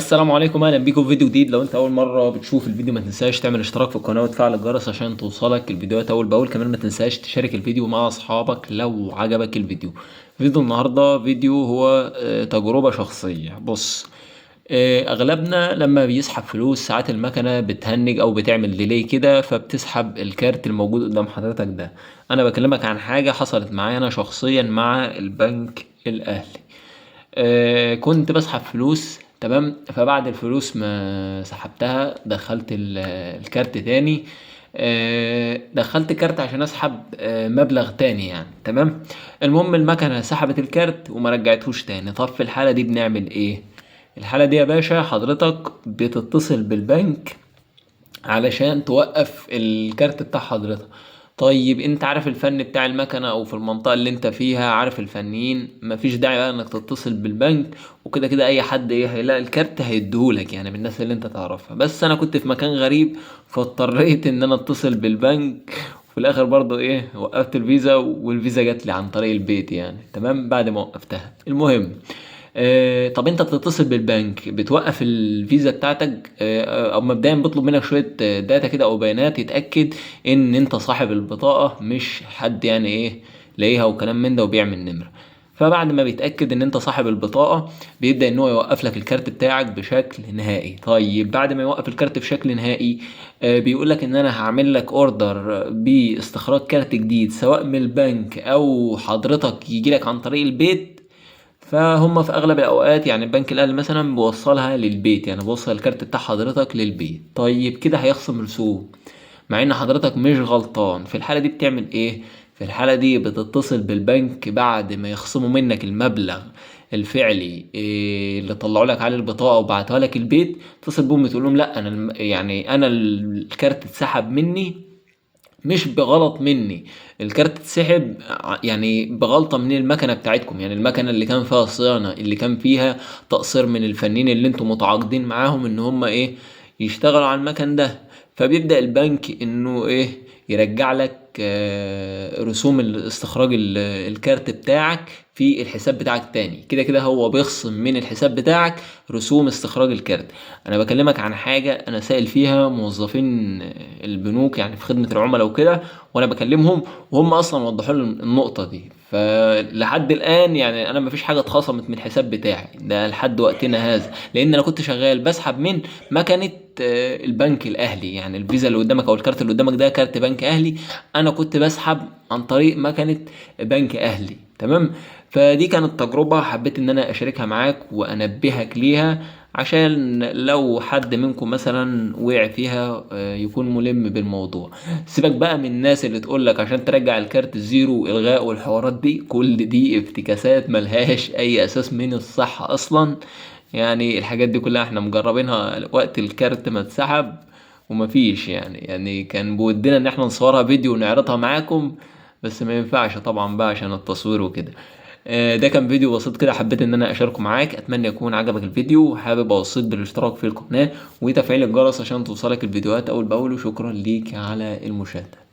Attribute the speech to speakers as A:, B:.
A: السلام عليكم، اهلا بيكم في فيديو جديد. لو انت اول مرة بتشوف الفيديو ما تنساش تعمل اشتراك في القناة وتفعل الجرس عشان توصلك الفيديوهات اول باول. كمان ما تنساش تشارك الفيديو مع اصحابك لو عجبك الفيديو. فيديو النهارده فيديو هو تجربه شخصية. بص، اغلبنا لما بيسحب فلوس ساعات المكنه بتهنج او بتعمل delay كده، فبتسحب الكارت الموجود قدام حضرتك ده. انا بكلمك عن حاجة حصلت معايا انا شخصيا مع البنك الاهلي. كنت بسحب فلوس، تمام؟ فبعد الفلوس ما سحبتها دخلت الكارت تاني، دخلت كارت عشان اسحب مبلغ تاني يعني، تمام؟ المهم المكنه سحبت الكارت وما رجعتهوش تاني. طب في الحالة دي بنعمل ايه؟ الحالة دي يا باشا حضرتك بتتصل بالبنك علشان توقف الكارت بتاع حضرتك. طيب انت عارف الفن بتاع المكنة او في المنطقة اللي انت فيها عارف الفنيين، مفيش داعي بقى انك تتصل بالبنك، وكده كده اي حد ايه هيلاقي الكارت هيديهولك يعني من الناس اللي انت تعرفها. بس انا كنت في مكان غريب فاضطريت ان انا اتصل بالبنك، وفي الاخر برضو ايه وقفت الفيزا، والفيزا جات لي عن طريق البيت يعني، تمام؟ بعد ما وقفتها. المهم طب انت بتتصل بالبنك بتوقف الفيزا بتاعتك، او مبدئيا بيطلب منك شوية data كده او بيانات يتاكد ان انت صاحب البطاقة مش حد يعني ايه لاقيها وكلام من ده وبيعمل نمره. فبعد ما بيتاكد ان انت صاحب البطاقة بيبدا ان هو يوقف لك الكارت بتاعك بشكل نهائي. طيب بعد ما يوقف الكارت بشكل نهائي، بيقول لك ان انا هعمل لك order باستخراج كارت جديد سواء من البنك او حضرتك يجي لك عن طريق البيت. فهم في اغلب الاوقات يعني البنك الاهلي مثلا بيوصلها للبيت، يعني بيوصل الكارت بتاع حضرتك للبيت. طيب كده هيخصم رسوم مع ان حضرتك مش غلطان. في الحالة دي بتعمل ايه؟ في الحالة دي بتتصل بالبنك بعد ما يخصموا منك المبلغ الفعلي، اللي طلعوا لك على البطاقة وبعتوها لك البيت، تتصل بهم تقول لهم لا انا الكارت اتسحب مني مش بغلط مني، الكارت اتسحب بغلطة من المكنة بتاعتكم، يعني المكنة اللي كان فيها صيانة، اللي كان فيها تقصير من الفنيين اللي انتم متعاقدين معاهم ان هم ايه يشتغلوا على المكن ده. فبيبدأ البنك انه ايه يرجع لك رسوم استخراج الكارت بتاعك في الحساب بتاعك تاني. كده كده هو بيخصم من الحساب بتاعك رسوم استخراج الكارت. انا بكلمك عن حاجة انا سائل فيها موظفين البنوك يعني في خدمة العملاء وكده، وانا بكلمهم وهم اصلا وضحوا لي النقطة دي. فلحد الان انا مفيش حاجة اتخصمت من الحساب بتاعي ده لحد وقتنا هذا، لان انا كنت شغال بسحب من مكنة، البنك الاهلي، يعني الفيزا اللي قدامك او الكارت اللي قدامك ده كارت بنك اهلي، انا كنت بسحب عن طريق مكنة بنك اهلي، تمام؟ فدي كانت تجربة حبيت ان انا اشاركها معاك وانبهك ليها عشان لو حد منكم مثلا وقع فيها، يكون ملم بالموضوع. سيبك بقى من الناس اللي تقول لك عشان ترجع الكارت زيرو والغاء والحوارات دي، كل دي افتكاسات ملهاش اي اساس من الصحة اصلا. الحاجات دي كلها احنا مجربينها وقت الكارت ما اتسحب ومفيش، كان بودنا ان احنا نصورها فيديو ونعرضها معاكم، بس ما ينفعش طبعا بقى عشان التصوير وكده. ده كان فيديو بسيط كده حبيت ان انا اشاركه معاك. اتمنى يكون عجبك الفيديو، وحابب اوصيك بالاشتراك في القناة وتفعيل الجرس عشان توصلك الفيديوهات اول باول، وشكرا ليك على المشاهدة.